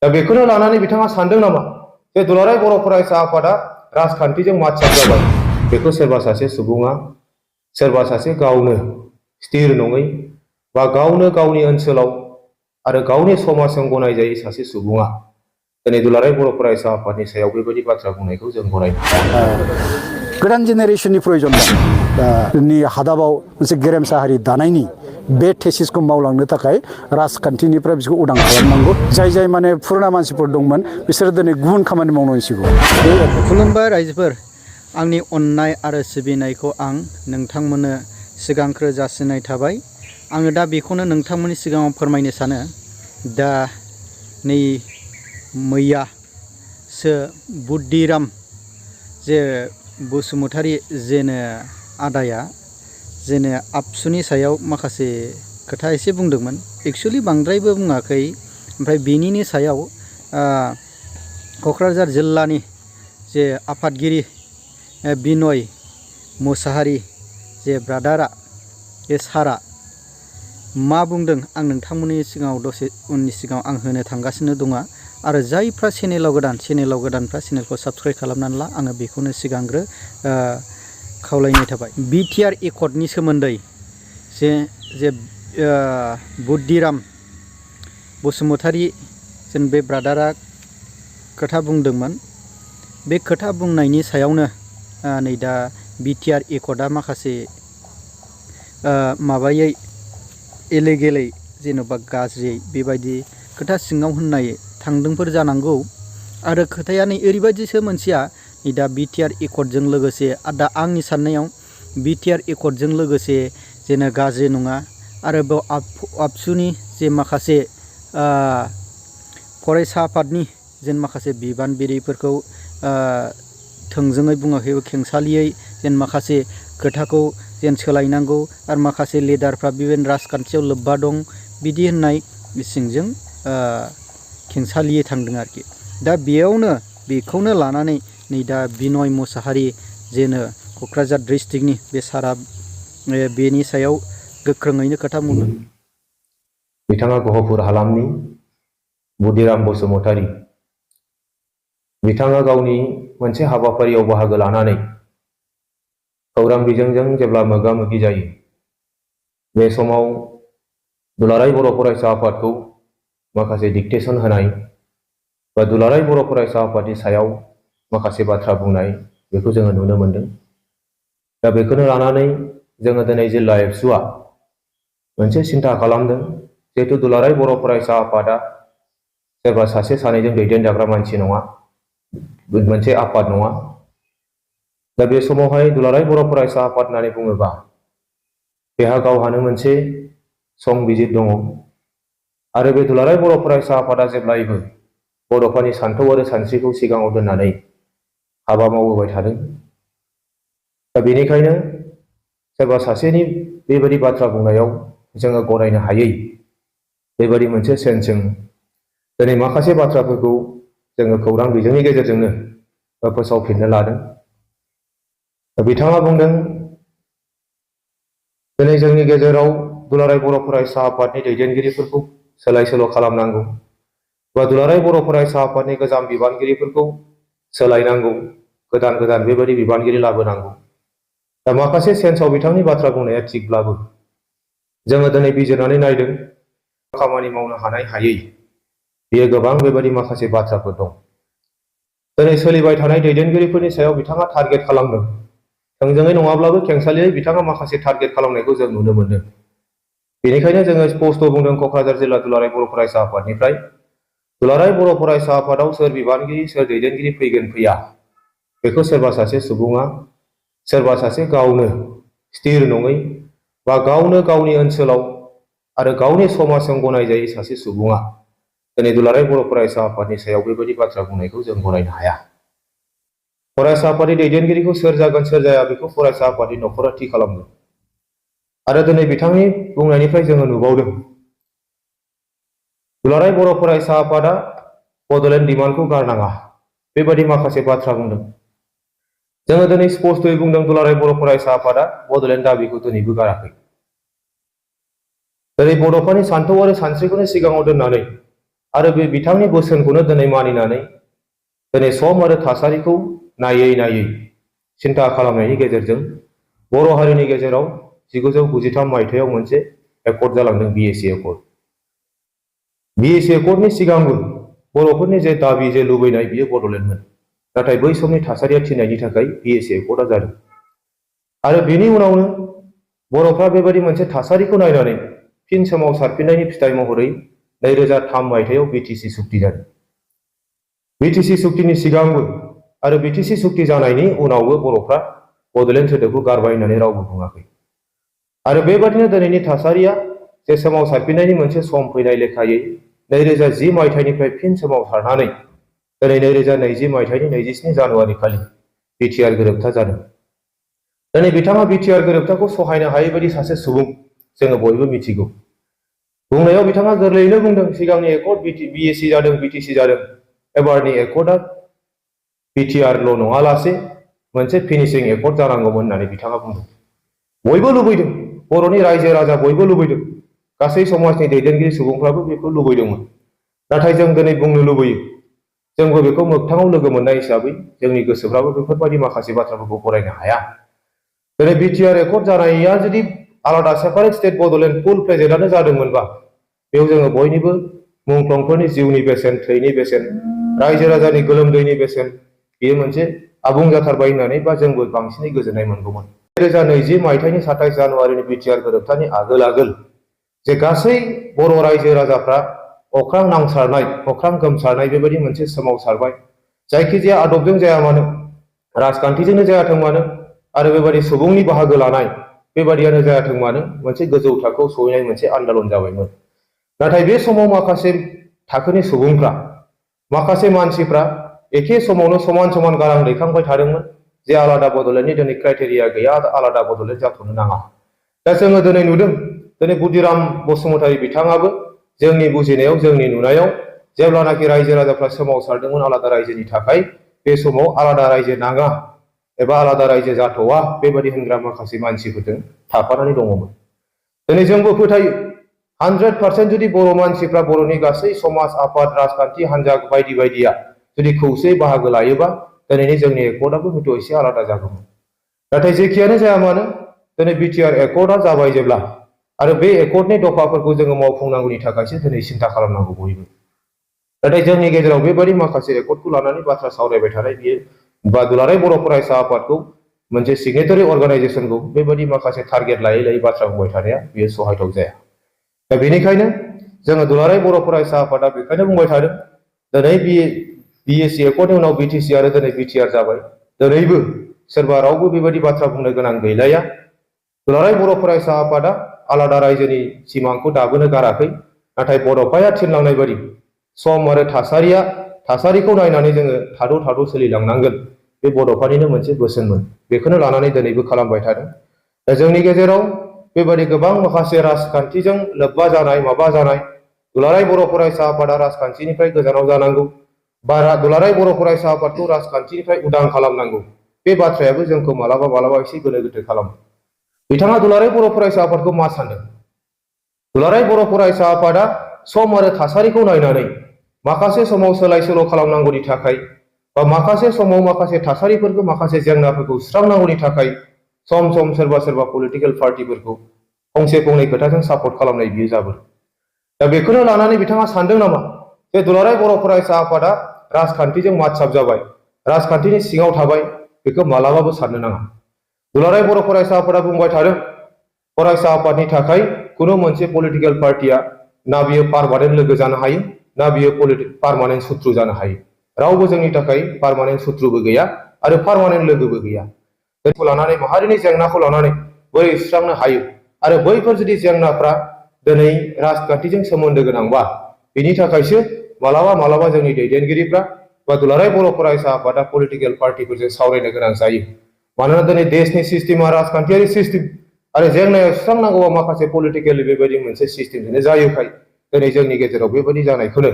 दा बेखौनो लानानै बिथाङा सानदों नामा जे दुलाराय बर' फरायसा आफादा राजखान्थिजों मातसार जाबाय बेखौ सोरबा सासे सुबुङा सोरबा सासे गावनो स्थिर नङै बा गावनो गावनि ओनसोलाव आरो गावनि समाजजों गनायजायै सासे सुबुङा दिनै दुलाराय बर' फरायसा आफादनि सायाव बेबायदि बाथ्रा बुंनायखौ जों गनायनो हाया। गोदान जेनेरेशननि प्रयजन दं जोंनि हादाबाव मोनसे गेरेमसा हारि दानायनि बे थेसिसखौ मावलांनो थाखाय राजखान्थिनिफ्राय बिसोरखौ उदां खालामनांगौ। जाय जाय माने फुराना मानसिफोर दंमोन बिसोरो दिनै गुबुन खामानि मावनांसिगौ। खुलुमबाय रायजोफोर, आंनि अननाय आरो सिबिनायखौ आं नोंथांमोननो सिगांग्रो जासिनाय थाबाय। आङो दा बेखौनो नोंथांमोननि सिगाङाव फोरमायनो सानो। दा नै मैयासो बुद्धिराम जे बसुमतारी जेनो आदाया जेनो आबसुनि सायाव माखासे खोथा एसे बुंदोंमोन। एक्सुवेलि बांद्रायबो बुङाखै। ओमफ्राय बेनिनो सायाव क'क्राझार जिल्लानि जे आफादगिरि बिनय मुसाहारि जे ब्रादारा बे सारा मा बुंदों आं नोंथांमोननि सिगाङाव दसे उननि सिगाङाव आं होनो थांगासिनो दङ। आरो जायफ्रा चेनेलाव गोदानफ्रा चेनेलखौ साबस्क्राइब खालामनानै ला, आङो बेखौनो सिगांग्रो खावलायनाय थाबाय। बिटिआर एकर्डनि सोमोन्दै जे बुद्धिराम बसुमतारी जों बे ब्रादारा खोथा बुंदोंमोन, बे खोथा बुंनायनि सायावनो नै दा बिटिआर एकर्डआ माखासे माबायै एलेगेलै जेन'बा गाज्रियै बेबायदि खोथा सिङाव होननाय थांदोंफोर जानांगौ। आरो खोथाया नै ओरैबायदिसो मोनसेया नै दा बिटिआर एकर्डजों लोगोसे दा आंनि साननायाव बिटिआर एकर्डजों लोगोसे जेनो गाज्रि नङा। आरो बेयाव आबसुनि जे माखासे फरायसा आफादनि जेन माखासे बिबानगिरिफोरखौ थोंजोङै बुङाखैबो खेंसालियै जेन माखासे खोथाखौ जेन सोलायनांगौ आरो माखासे लिडारफ्रा बेबायदिनो राजखान्थियाव लोब्बा दं बिदि होननाय सिंजों खेंसालियै थांदों आरोखि। दा बेयावनो बेखौनो लानानै नै दा बिनय मुसाहारि जेनो क'क्राझार डिस्ट्रिक्टनि बे सारा बेनि सायाव गोख्रोङैनो खोथा बुंदों। बिथाङा गहपुर हालामनि बुद्धिराम बसुमतारी बिथाङा गावनि मोनसे हाबाफारियाव बाहागो लानानै खौरां बिजोंजों जेब्ला मोगा मोगि जायो, बे समाव दुलाराय बर' फरायसा आफादखौ माखासे डिक्टेसन होनाय बा दुलाराय बर' फरायसा आफादनि सायाव माखासे बाथ्रा बुंनाय बेखौ जोङो नुनो मोनदों। दा बेखौनो लानानै जोङो दिनै जिल्ला एबसुआ मोनसे सिन्था खालामदों। जिहेतु दुलाराय बर' फरायसा आफादा सोरबा सासे सानैजों दैदेनजाग्रा मानसि नङा, मोनसे आफाद नङा। दा बे समावहाय दुलाराय बर' फरायसा आफाद होननानै बुङोबा बेहा गावहानो मोनसे संबिजिर दङ। आरो बे दुलाराय बर' फरायसा आफादा जेब्लायबो बड'फानि सान्थौ आरो सानस्रिखौ सिगाङाव दोननानै हाबा मावबोबाय थादों। दा बेनिखायनो सोरबा सासेनि बेबायदि बाथ्रा बुंनायाव जोङो गनायनो हायै बेबायदि मोनसे सेन्सजों दिनै माखासे बाथ्राफोरखौ जोङो खौरां बिजोंनि गेजेरजोंनो फोसावफिननो लादों। बिथाङा बुंदों दिनै जोंनि गेजेराव दुलाराय बर' फरायसा आफादनि दैदेनगिरिफोरखौ सोलाय सोल' खालामनांगौ बा दुलाराय बर' फरायसा आफादनि गोजाम बिबानगिरिफोरखौ सोलायनांगौ, गोदान गोदान बेबायदि बिबानगिरि लाबोनांगौ। दा माखासे सेन्सआव बिथांनि बाथ्रा बुंनाया थिगब्लाबो जोङो दिनै बिजिरनानै नायदों खामानि मावनो हानाय हायै बेयो गोबां बेबायदि माखासे बाथ्राफोर दं। दिनै सोलिबाय थानाय दैदेनगिरिफोरनि सायाव बिथाङा टारगेट खालामदों। थोंजोङै नङाब्लाबो खेंसालियै बिथाङा माखासे टारगेट खालामनायखौ जों नुनो मोनदों। बेनिखायनो जोङो स्पष्ट बुंदों क'क्राझार जिल्ला दुलाराय बर' फरायसा आफादनिफ्राय दुलाराय बर' फरायसा आफादाव सोर बिबानगिरि सोर दैदेनगिरि फैगोन फैया बेखौ सोरबा सासे सुबुङा सोरबा सासे गावनो स्थिर नङै बा गावनो गावनि ओनसोलाव आरो गावनि समाजजों गनायजायै सासे सुबुङा दिनै दुलाराय बर' फरायसा आफादनि सायाव बेबायदि बाथ्रा बुंनायखौ जों गनायनो हाया। फरायसा आफादनि दैदेनगिरिखौ सोर जागोन सोर जाया बेखौ फरायसा आफादनि न'खरा थि खालामगोन। आरो दिनै बिथांनि बुंनायनिफ्राय जोङो नुबावदों दुलाराय बर' फरायसा आफादा बड'लेण्ड डिमान्डखौ गारनाङा बेबायदि माखासे बाथ्रा बुंदों। जोङो दिनै स्पष्टयै बुंदों दुलाराय बर' फरायसा आफादा बड'लेण्ड दाबिखौ दिनैबो गाराखै। दिनै बड'फानि सान्थौ आरो सानस्रिखौनो सिगाङाव दोननानै आरो बे बिथांनि बोसोनखौनो दिनै मानिनानै दिनै सम आरो थासारिखौ नायै नायै सिन्था खालामनायनि गेजेरजों बर' हारिनि गेजेराव 1993 मायथाइयाव मोनसे एकर्ड जालांदों बिएसि एकर्ड। बिएसि एकर्डनि सिगांबो बर'फोरनि जे दाबि जे लुबैनाय बियो बड'लेण्डमोन, नाथाय बै समनि थासारिया थिननायनि थाखाय बिएसि एकर्डआ जादों। आरो बेनि उनावनो बर'फ्रा बेबायदि मोनसे थासारिखौ नायनानै फिन सोमावसारफिननायनि फिथाइ महरै 2003 मायथाइयाव बिटिसि सुक्ति जादों। बिटिसि सुक्तिनि सिगांबो आरो बिटिसि सुक्ति जानायनि उनावबो बर'फ्रा बड'लेण्ड सोदोबखौ गारबाय होननानै रावबो बुङाखै। आरो बेबादिनो दिनैनि थासारिया जे सोमावसारफिननायनि मोनसे सम फैनाय लेखायै 2010 मायथाइनिफ्राय फिन सोमावसारनानै दिनै 2020 मायथाइनि 27 जानुवारि खालि बिटिआर गोरोबथा जादों। दिनै बिथाङा बिटिआर गोरोबथाखौ सहायनो हायै बायदि सासे सुबुं जोङो बयबो मिथिगौ। बुंनायाव बिथाङा गोरलैयैनो बुंदों सिगांनि एकर्ड बिएसि जादों, बिटिसि जादों, एबारनि एकर्डआ बिटिआरल' नङालासे मोनसे फिनिशिं एकर्ड जानांगौमोन होननानै बिथाङा बुंदों। बयबो लुबैदों, बर'नि रायजो राजा बयबो लुबैदों, गासै समाजनि दैदेनगिरि सुबुंफ्राबो बेखौ लुबैदोंमोन। नाथाय जों दिनै बुंनो लुबैयो, जोंबो बेखौ मोगथाङाव लोगो मोननाय हिसाबै जोंनि गोसोफ्राबो बेफोरबायदि माखासे बाथ्राफोरखौ फरायनो हाया। दिनै बिटिआर एकर्ड जानाया जुदि आलादा सेपारेट स्टेट बड'लेण्ड फुल प्रेजेन्टआनो जादोंमोनबा बेयाव जोङो बयनिबो मुंख्लंफोरनि जिउनि बेसेन, थैनि बेसेन, रायजो राजानि गोलोमदैनि बेसेन बेयो मोनसे आबुं जाथारबाय होननानै बा जोंबो बांसिनै गोजोननाय मोनगौमोन। 2020 मायथाइनि 27 जानुवारिनि बिटिआर गोरोबथानि आगोल आगोल जे गासै बर' रायजो राजाफ्रा अख्रां नांसारनाय, अख्रां गोमसारनाय बेबायदि मोनसे सोमावसारबाय। जायखिजाया आदबजों जाया मानो, राजखान्थिजोंनो जायाथों मानो आरो बेबायदि सुबुंनि बाहागो लानाय बेबादियानो जायाथों मानो मोनसे गोजौ थाखोआव सहैनाय मोनसे आन्दोलन जाबायमोन। नाथाय बे समाव माखासे थाखोनि सुबुंफ्रा, माखासे मानसिफ्रा एखे समावनो समान समान गारां दैखांबाय थादोंमोन जे आलादा बड'लेण्डनि दिनै क्राइटेरिया गैया, आलादा बड'लेण्ड जाथ'नो नाङा। दा जोङो दिनै नुदों, दिनै बुदिराम बसुमतारी बिथाङाबो जोंनि बुजिनायाव, जोंनि नुनायाव जेब्लानाखि रायजो राजाफ्रा सोमावसारदोंमोन आलादा रायजोनि थाखाय, बे समाव आलादा रायजो नाङा एबा आलादा रायजो जाथ'वा बेबायदि होनग्रा माखासे मानसिफोरजों थाफानानै दङमोन। दिनै जोंबो फोथायो 100% जुदि बर' मानसिफ्रा, बर'नि गासै समाज, आफाद, राजखान्थि हान्जा बायदि बायदिया जुदि खौसेयै बाहागो लायोबा दिनैनि जोंनि एकर्डआबो हयथ' एसे आलादा जागौमोन। नाथाय जेखियानो जाया मानो दिनै बिटिआर एकर्डआ जाबाय जेब्ला, आरो बे एकर्डनि दफाफोरखौ जोङो मावफुंनांगौनि थाखायसो दिनै सिन्था खालामनांगौ बयबो। नाथाय जोंनि गेजेराव बेबायदि माखासे एकर्डखौ लानानै बाथ्रा सावरायबाय थानाय बियो बा दुलाराय बर' फरायसा आफादखौ मोनसे सिगनेटारि अर्गानाइजेसनखौ बेबायदि माखासे टारगेट लायै लायै बाथ्रा बुंबाय थानाया बियो सहायथाव जाया। दा बेनिखायनो जोङो दुलाराय बर' फरायसा आफादा बेखायनो बुंबाय थादों, दिनै बिएसि एकर्डनि उनाव बिटिसि आरो दिनै बिटिआर जाबाय, दिनैबो सोरबा रावबो बेबायदि बाथ्रा बुंनो गोनां गैलाया। दुलाराय बर' फरायसा आफादा आलादा रायजोनि सिमांखौ दाबोनो गाराखै, नाथाय बड'फाया थिनलांनाय बायदि सम आरो थासारिखौ नायनानै जोङो थाद' थाद' सोलिलांनांगोन। बे बड'फानिनो मोनसे बोसोनमोन, बेखौनो लानानै दिनैबो खालामबाय थादों। दा जोंनि गेजेराव बेबायदि गोबां माखासे राजखान्थिजों लोब्बा जानाय, माबा जानाय, दुलाराय बर' फरायसा आफादा राजखान्थिनिफ्राय गोजानाव जानांगौ, बारा दुलाराय बर' फरायसा आफादखौ राजखान्थिनिफ्राय उदां खालामनांगौ, बे बाथ्रायाबो जोंखौ मालाबा मालाबा एसे गोनो गोथो खालामो। बिथाङा दुलाराय बर' फरायसा आफादखौ मा सानदों? दुलाराय बर' फरायसा आफादा सम आरो थासारिखौ नायनानै माखासे समाव सोलाय सोल' खालामनांगौनि थाखाय बा माखासे समाव माखासे थासारिफोरखौ, माखासे जेंनाफोरखौ सुस्रांनांगौनि थाखाय सम सम सोरबा सोरबा पलिटिकेल पार्टिफोरखौ फंसे फंनै खोथाजों सापर्ट खालामनाय बियो जाबोदों। दा बेखौनो लानानै बिथाङा सानदों नामा जे दुलाराय बर' फरायसा आफादा राजखान्थिजों मातसाब जाबाय, राजखान्थिनि सिङाव थाबाय? बेखौ मालाबाबो साननो नाङा। दुलाराय बर' फरायसा आफादा बुंबाय थादों, फरायसा आफादनि थाखाय खुनु मोनसे पलिटिकेल पार्टिया ना बियो पारमानेन्ट लोगो जानो हायो, ना बियो पारमानेन्ट सुथ्रु जानो हायो। रावबो जोंनि थाखाय पारमानेन्ट सुथ्रुबो गैया आरो पारमानेन्ट लोगोबो गैया। बेखौ लानानै, माहारिनि जेंनाखौ लानानै बोरै सुस्रांनो हायो, आरो बैफोर जुदि जेंनाफ्रा दिनै राजखान्थिजों सोमोन्दो गोनांबा बेनि थाखायसो मालाबा मालाबा जोंनि दैदेनगिरिफ्रा बा दुलाराय बर' फरायसा आफादा पलिटिकेल पार्टिफोरजों सावरायनो गोनां जायो। मानोना दिनै देशनि सिस्टेमा राजखान्थियारि सिस्टेम, आरो जेंनाया सुस्रांनांगौआ माखासे पलिटिकेल बेबायदि मोनसे सिस्टेमजोंनो जायोखाय दिनै जोंनि गेजेराव बेबायदि जानायखौनो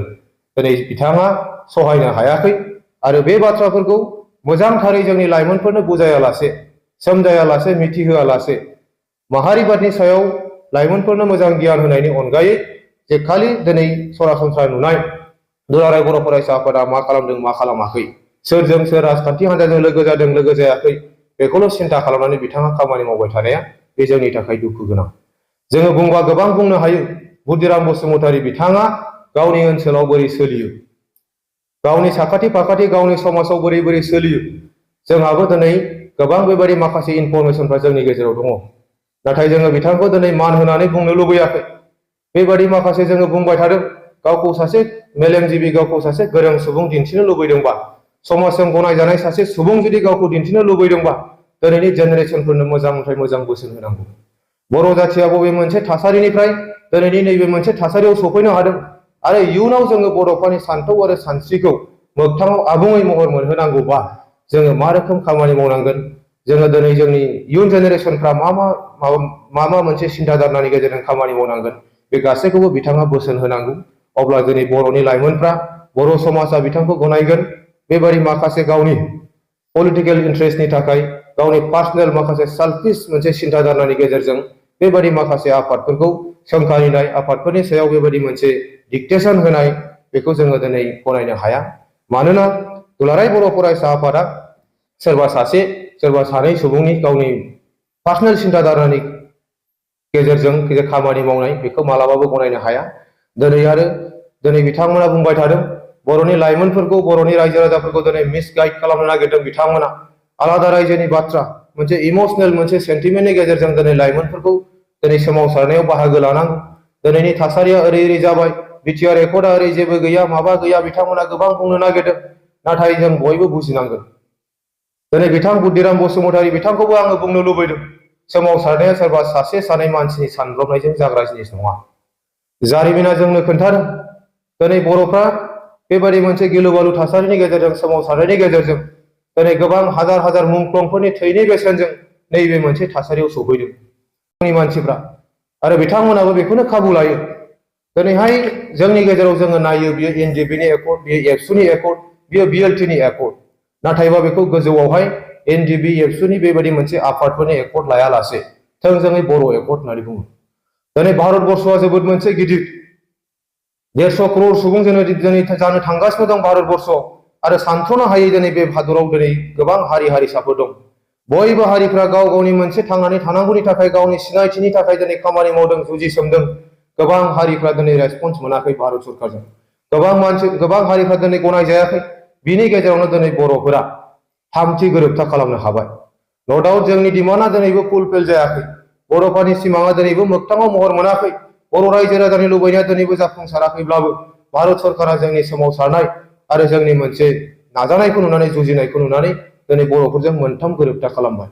दिनै बिथाङा सहायनो हायाखै। आरो बे बाथ्राफोरखौ मोजांथारै जोंनि लाइमोनफोरनो बुजायालासे, सोमजायालासे, मिथिहोआलासे, माहारिबादनि सायाव लाइमोनफोरनो मोजां गियान होनायनि अनगायै जे खालि दिनै सरासनस्रा नुनाय दुलाराय बर' फरायसा आफादा मा खालामदों मा खालामाखै, सोरजों सोर राजखान्थि हान्जाजों लोगो जादों लोगो जायाखै, बेखौल' सिन्था खालामनानै बिथाङा खामानि मावबाय थानाया बे जोंनि थाखाय दुखु गोनां। जोङो बुंबा गोबां बुंनो हायो। बुद्दिराम बसुमतारी बिथाङा गावनि ओनसोलाव बोरै सोलियो, गावनि साखाथि फाखाथि गावनि समाजाव बोरै बोरै सोलियो, जोंहाबो दिनै गोबां बेबायदि माखासे इनफरमेसनफ्रा जोंनि गेजेराव दङ। नाथाय जोङो बिथांखौ दिनै मान होनानै बुंनो लुबैयाखै। बेबायदि माखासे जोङो बुंबाय थादों। गावखौ सासे मेलेमजिबि, गावखौ सासे गोरों सुबुं दिन्थिनो लुबैदोंबा, समाजजों गनायजानाय सासे सुबुं जुदि गावखौ दिन्थिनो लुबैदोंबा, दिनैनि जेनेरेसनफोरनो मोजांनिफ्राय मोजां बोसोन होनांगौ। बर' जाथिया बबे मोनसे थासारिनिफ्राय दिनैनि नैबे मोनसे थासारियाव सफैनो हादों आरो इयुनाव जोङो बर'फोरनि सान्थौ आरो सानस्रिखौ मोगथाङाव आबुङै महर मोनहोनांगौबा जोङो मा रोखोम खामानि मावनांगोन, जोङो दिनै जोंनि इयुन जेनेरेसनफ्रा मा मोनसे सिन्था धारनानि गेजेरजों खामानि मावनांगोन, बे गासैखौबो बिथाङा बोसोन होनांगौ। अब्ला दिनै बर'नि लाइमोनफ्रा, बर' समाजा बिथांखौ गनायगोन। बेबायदि माखासे गावनि पलिटिकेल इन्ट्रेस्टनि थाखाय, गावनि पार्सनेल माखासे सेल्फिश मोनसे सिन्था धारनानि गेजेरजों बेबायदि माखासे आफादफोरखौ सोंखारिनाय, आफादफोरनि सायाव बेबायदि मोनसे डिक्टेसन होनाय, बेखौ जोङो दिनै गनायनो हाया। मानोना दुलाराय बर' फरायसा आफादा सोरबा सासे सोरबा सानै सुबुंनि गावनि पार्सनेल सिन्था धारनानि गेजेरजों खामानि मावनाय, बेखौ मालाबाबो गनायनो हाया। दिनै बिथांमोना बुंबाय थादों बर'नि लाइमोनफोरखौ, बर'नि रायजो राजाफोरखौ दिनै मिसगाइड खालामनो नागिरदों बिथांमोना। आलादा रायजोनि बाथ्रा, मोनसे इमसनेल मोनसे सेन्टिमेन्टनि गेजेरजों दिनै लाइमोनफोरखौ दिनै सोमावसारनायाव बाहागो लानांगौ। दिनैनि थासारिया ओरै ओरै जाबाय, बिटिआर एकर्डआ ओरै जेबो गैया, माबा गैया, बिथांमोना गोबां बुंनो नागिरदों। नाथाय जों बयबो बुजिनांगोन। दिनै बिथां बुद्दिराम बसुमतारी बिथांखौबो आङो बुंनो लुबैदों, सोमावसारनाया सोरबा सासे सानै मानसिनि सानब्रबनायजों जाग्रा जिनिस नङा। जारिमिना जोंनो खोन्थादों दिनै बर'फ्रा बेबायदि मोनसे गिलु बालु थासारिनि गेजेरजों, सोमावसारनायनि गेजेरजों दिनै गोबां हाजार हाजार मुंख्लंफोरनि थैनि बेसेनजों नैबे मोनसे थासारियाव सफैदों जोंनि मानसिफ्रा, आरो बिथांमोनाबो बेखौनो खाबु लायो। दिनैहाय जोंनि गेजेराव जोङो नायो, बियो एनडिएफबिनि एकर्ड, बियो एबसुनि एकर्ड, बियो बिएलटिनि एकर्ड। नाथायबा बेखौ गोजौआवहाय एनडिएफबि, एबसुनि बेबायदि मोनसे आफादफोरनि एकर्ड लायालासे थोंजोङै बर' एकर्ड होननानै बुङो। दिनै भारतबर्षआ जोबोद मोनसे गिदिर, 150 करोड़ सुबुं दिनै जानो थांगासिनो दं भारतबर्षआव, आरो सानथ्र'नो हायै दिनै बे हादराव दिनै गोबां हारि हारिसाफोर दं। बयबो हारिफ्रा गाव गावनि मोनसे थांनानै थानांगौनि थाखाय, गावनि सिनायथिनि थाखाय दिनै खामानि मावदों, जुजिसोमदों। गोबां हारिफ्रा दिनै रेसपन्स मोनाखै भारत सरकारजों, गोबां हारिफ्रा दिनै गनायजायाखै। बिनि गेजेरावनो दिनै बर'फोरा थामथि गोरोबथा खालामनो हाबाय। न' डाउट जोंनि डिमान्डआ दिनैबो फुलफिल जायाखै, बर'फोरनि सिमाङा दिनैबो मोगथाङाव महर मोनाखै, बर' रायजो राजानि लुबैनाया दिनैबो जाफुंसाराखैब्लाबो भारत सरकारा जोंनि सोमावसारनाय आरो जोंनि मोनसे नाजानायखौ नुनानै, जुजिनायखौ नुनानै दिनै बर'फोरजों मोनथाम गोरोबथा खालामबाय।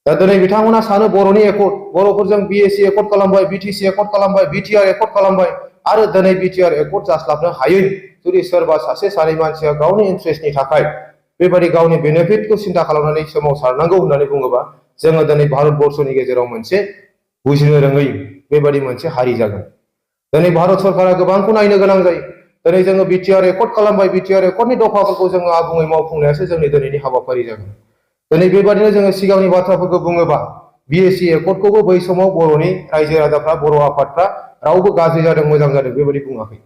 दा दिनै बिथांमोना सानो बर'नि एकर्ड, बर'फोरजों बिएसि एकर्ड खालामबाय, बिटिसि एकर्ड खालामबाय, बिटिआर एकर्ड खालामबाय, आरो दिनै बिटिआर एकर्ड जास्लाबनो हायै जुदि सोरबा सासे सानै मानसिया गावनि इन्ट्रेस्टनि थाखाय बेबायदि गावनि बेनिफिटखौ सिन्था खालामनानै सोमावसारनांगौ होननानै बुङोबा, जोङो दिनै भारतबर्षनि गेजेराव मोनसे बुजिनो रोङै बेबायदि मोनसे हारि जागोन। दिनै भारत सरकारा गोबांखौ नायनो गोनां जायो। दिनै जोङो बिटिआर एकर्ड खालामबाय, बिटिआर एकर्डनि दफाफोरखौ जोङो आबुङै मावफुंनायासो जोंनि दिनैनि हाबाफारि जागोन। दिनै बेबादिनो जोङो सिगांनि बाथ्राफोरखौ बुङोबा, बिएसि एकर्डखौबो बै समाव बर'नि रायजो राजाफ्रा, बर' आफादफ्रा रावबो गाज्रि जादों, मोजां जादों बेबायदि बुङाखै।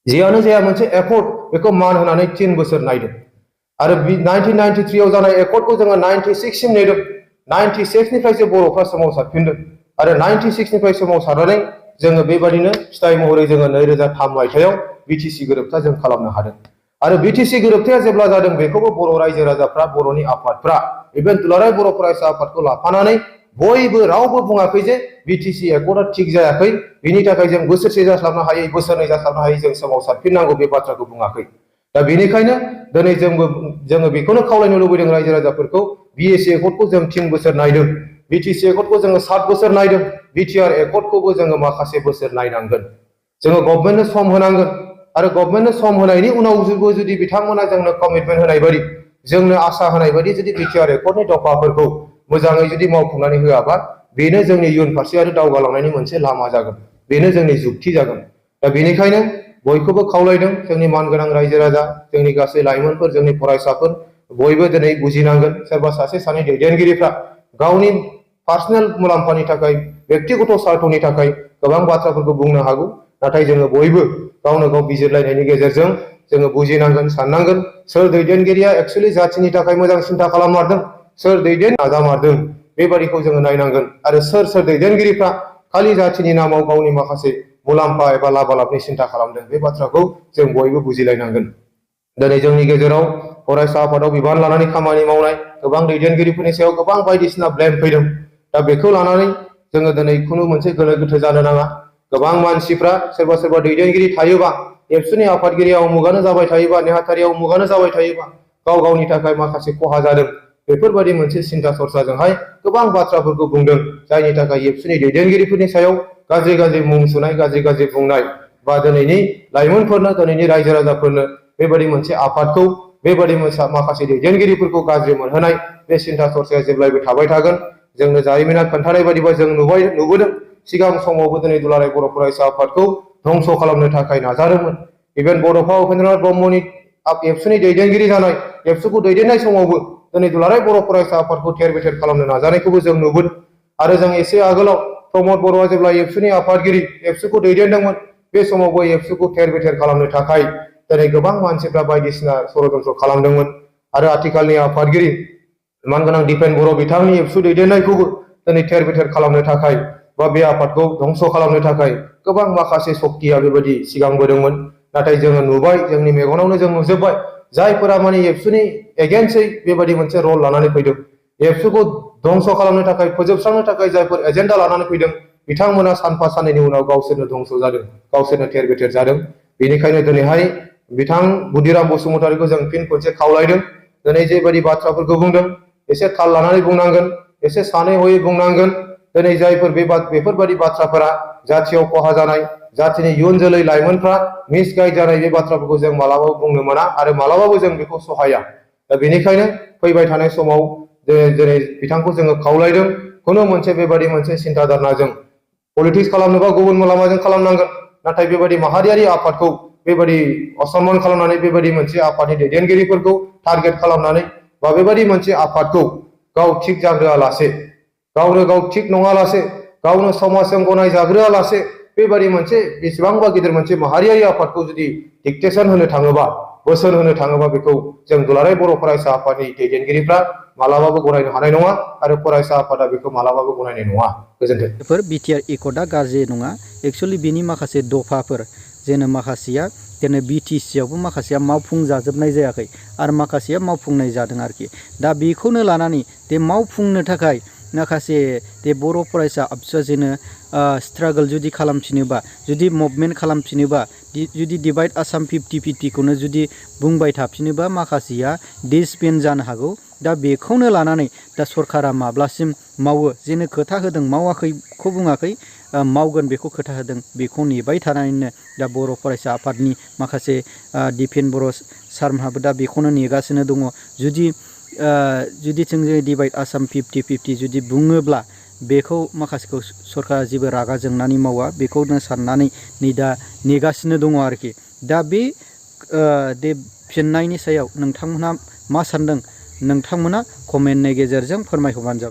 जियानो जाया मोनसे एकर्ड, बेखौ मान होनानै 3 बोसोर नायदों। आरो 1993 जानाय एकर्डखौ जोङो 96 सिम नेदों। 96 निफ्रायसो बर'फ्रा सोमावसारफिनदों, आरो 96 निफ्राय सोमावसारनानै जोङो बेबादिनो फिथाइ महरै जोङो 2003 मायथाइयाव बिटिसि गोरोबथा जों खालामनो हादों। आरो बिटिसि गोरोबथाया जेब्ला जादों, बेखौबो बर' रायजो राजाफ्रा, बर'नि आफादफ्रा, इभेन दुलाराय बर' फरायसा आफादखौ लाफानानै बयबो रावबो बुङाखै जे बिटिसि एकर्डआ थिग जायाखै, बिनि थाखाय जों बोसोरसे जास्लाबनो हायै, बोसोरनै जास्लाबनो हायै जों सोमावसारफिननांगौ, बे बाथ्राखौ बुङाखै। दा बेनिखायनो दिनै जोङो बेखौनो खावलायनो लुबैदों रायजो राजाफोरखौ, बिएसि एकर्डखौ जों 3 बोसोर नायदों, बिटिसि एकर्डखौ जोङो 7 बोसोर नायदों, बिटिआर एकर्डखौबो जोङो माखासे बोसोर नायनांगोन। जोङो गभर्नमेन्टनो सम होनांगोन, आरो गभर्नमेन्टनो सम होनायनि उनावबो जुदि बिथांमोना जोंनो कमिटमेन्ट होनाय बायदि, जोंनो आसा होनाय बायदि जुदि बिटिआर एकर्डनि दफाफोरखौ मोजाङै जुदि मावफुंनानै होआबा, बेनो जोंनि इयुन फारसे आरो दावगालांनायनि मोनसे लामा जागोन, बेनो जोंनि जुक्ति जागोन। दा बेनिखायनो बयखौबो खावलायदों, जोंनि मानगोनां रायजो राजा, जोंनि गासै लाइमोनफोर, जोंनि फरायसाफोर, बयबो दिनै बुजिनांगोन। सोरबा सासे सानै दैदेनगिरिफ्रा गावनि पार्सनेल मुलाम्फानि थाखाय, बेक्तिगत स्वार्थनि थाखाय गोबां बाथ्राफोरखौ बुंनो हागौ, नाथाय जोङो बयबो गावनो गाव बिजिरलायनायनि गेजेरजों जोङो बुजिनांगोन साननांगोन सोर दैदेनगिरिया एक्सुअलि जाथिनि थाखाय मोजां सिन्था खालाममारदों सोर दैदेन नाजामारदों बेबादिखौ जोङो नायनांगोन आरो सोर दैदेनगिरिफ्रा खालि जाथिनि नामाव गावनि माखासे मुलाम्फा एबा लाबालाबनि सिन्था खालामदों बे बाथ्राखौ जों बयबो बुजिलायनांगोन। दिनै जोंनि गेजेराव फरायसा आफादाव बिबान लानानै खामानि मावनाय गोबां दैदेनगिरिफोरनि सायाव गोबां बायदिसिना ब्लेम फैदों। दा बेखौ लानानै जोङो दिनै खुनु मोनसे गोनो गोथो जानो नाङा। गोबां मानसिफ्रा सोरबा सोरबा दैदेनगिरि थायोबा एबसुनि आफादगिरिया उमुगानो जाबाय थायोबा नेहाथारिया उमुगानो जाबाय थायोबा गाव गावनि थाखाय माखासे खहा जादों बेफोरबायदि मोनसे सिन्था सरसाजोंहाय गोबां बाथ्राफोरखौ बुंदों जायनि थाखाय एबसुनि दैदेनगिरिफोरनि सायाव गाज्रि गाज्रि मुं सुनाय गाज्रि गाज्रि बुंनाय बा दिनैनि लाइमोनफोरनो दिनैनि रायजो राजाफोरनो बेबायदि मोनसे आफादखौ बेबायदि माखासे दैदेनगिरिफोरखौ गाज्रि मोनहोनाय बे सिन्था सरसाया जेब्लायबो थाबाय थागोन। जोंनो जारिमिना खोन्थानाय बायदिबा जों नुबोदों सिगां समावबो दिनै दुलाराय बर' फरायसा आफादखौ धंस' खालामनो थाखाय नाजादोंमोन। इभेन बड'फा उपेन्द्रनाथ ब्रह्मनि एबसुनि दैदेनगिरि जानाय एबसुखौ दैदेननाय समावबो दिनै दुलाराय बर' फरायसा आफादखौ थेर बेथेर खालामनो नाजानायखौबो जों नुबोदों। आरो जों एसे आगोलाव प्रमद बर'आ जेब्ला एबसुनि आफादगिरि एबसुखौ दैदेनदोंमोन बे समावबो एबसुखौ थेर बेथेर खालामनो थाखाय दिनै गोबां मानसिफ्रा बायदिसिना षड़यन्त्र खालामदोंमोन। आरो आथिखालनि आफादगिरि मानगोनां दिपेन बर' बिथांनि एबसु दैदेननायखौबो दिनै थेर बेथेर खालामनो थाखाय बा बे आफादखौ धंस' खालामनो थाखाय गोबां माखासे सक्तिया बेबायदि सिगांबोदोंमोन। नाथाय जोङो नुबाय जोंनि मेगनावनो जों नुजोब्बाय जायफोरा माने एबसुनि एगेन्स्टै बेबायदि मोनसे रल लानानै फैदों एबसुखौ धंस' खालामनो थाखाय फोजोबस्रांनो थाखाय जायफोर एजेन्डा लानानै फैदों बिथांमोना सानफा साननैनि उनाव गावसोरनो धंस' जादों गावसोरनो थेर बेथेर जादों। बेनिखायनो दिनैहाय बिथां बुदिराम बसुमतारीखौ जों फिन खनसे खावलायदों दिनै जेबायदि बाथ्राफोरखौ बुंदों एसे थाल लानानै बुंनांगोन एसे सानै हयै बुंनांगोन। दिनै जायफोर बेफोरबायदि बाथ्राफोरा जाथियाव खहा जानाय जाथिनि इयुन जोलै लाइमोनफ्रा मिसगाइड जानाय बे बाथ्राफोरखौ जों मालाबाबो बुंनो मोना आरो मालाबाबो जों बेखौ सहाया। दा बेनिखायनो फैबाय थानाय समाव दिनै बिथांखौ जोङो खावलायदों खुनु मोनसे बेबायदि मोनसे सिन्था धारनाजों पलिटिक्स खालामनोबा गुबुन लामाजों खालामनांगोन नाथाय बेबायदि माहारियारि आफादखौ बेबायदि असनमान खालामनानै बेबायदि मोनसे आफादनि दैदेनगिरिफोरखौ टारगेट खालामनानै बा बेबायदि मोनसे आफादखौ गाव थिग जाग्रोआलासे गावनो गाव थिग नङालासे गावनो समाजजों गनायजाग्रोआलासे बेबायदि मोनसे बेसेबांबा गिदिर मोनसे माहारियारि आफादखौ जुदि डिक्टेसन होनो थाङोबा बोसोन होनो थाङोबा बेखौ जों दुलाराय बर' फरायसा आफादनि दैदेनगिरिफ्रा मालाबाबो गनायनो हानाय नङा आरो फरायसा आफादा बेखौ मालाबाबो गनायनाय नङा। गोजोन्थों। बेफोर बिटिआर एकर्डआ गाज्रि नङा एक्सुवेलि बिनि माखासे दफाफोर जेन' माखासेया जेन' बिटिसियावबो माखासेया मावफुंजाजोबनाय जायाखै आरो माखासेया मावफुंनाय जादों आरोखि। दा बेखौनो लानानै बे मावफुंनो थाखाय माखासे बे बर' फरायसा आबसुआ जेनो स्ट्रागोल जुदि खालामफिनोबा जुदि मुभमेन्ट खालामफिनोबा जुदि डिभाइड आसाम 50-50खौनो जुदि बुंबाय थाफिनोबा माखासेया डिसबेन्ड जानो हागौ। दा बेखौनो लानानै दा सरकारा माब्लासिम मावो जेनो खोथा होदों मावाखैखौ बुङाखै मावगोन बेखौ खोथा होदों बेखौ नेबाय थानानैनो दा बर' फरायसा आफादनि माखासे दिपेन बर' सारमोनहाबो दा बेखौनो नेगासिनो दङ। जुदि जों डिभाइड आसाम 50-50 जुदि बुङोब्ला बेखौ माखासेखौ सरकारा जेबो रागा जोंनानै मावा बेखौनो साननानै नै दा नेगासिनो दङ आरोखि। दा बे फिननायनि सायाव नोंथांमोनहा मा सानदों नोंथांमोना कमेन्टनि गेजेरजों फोरमायहरबानो जाबाय।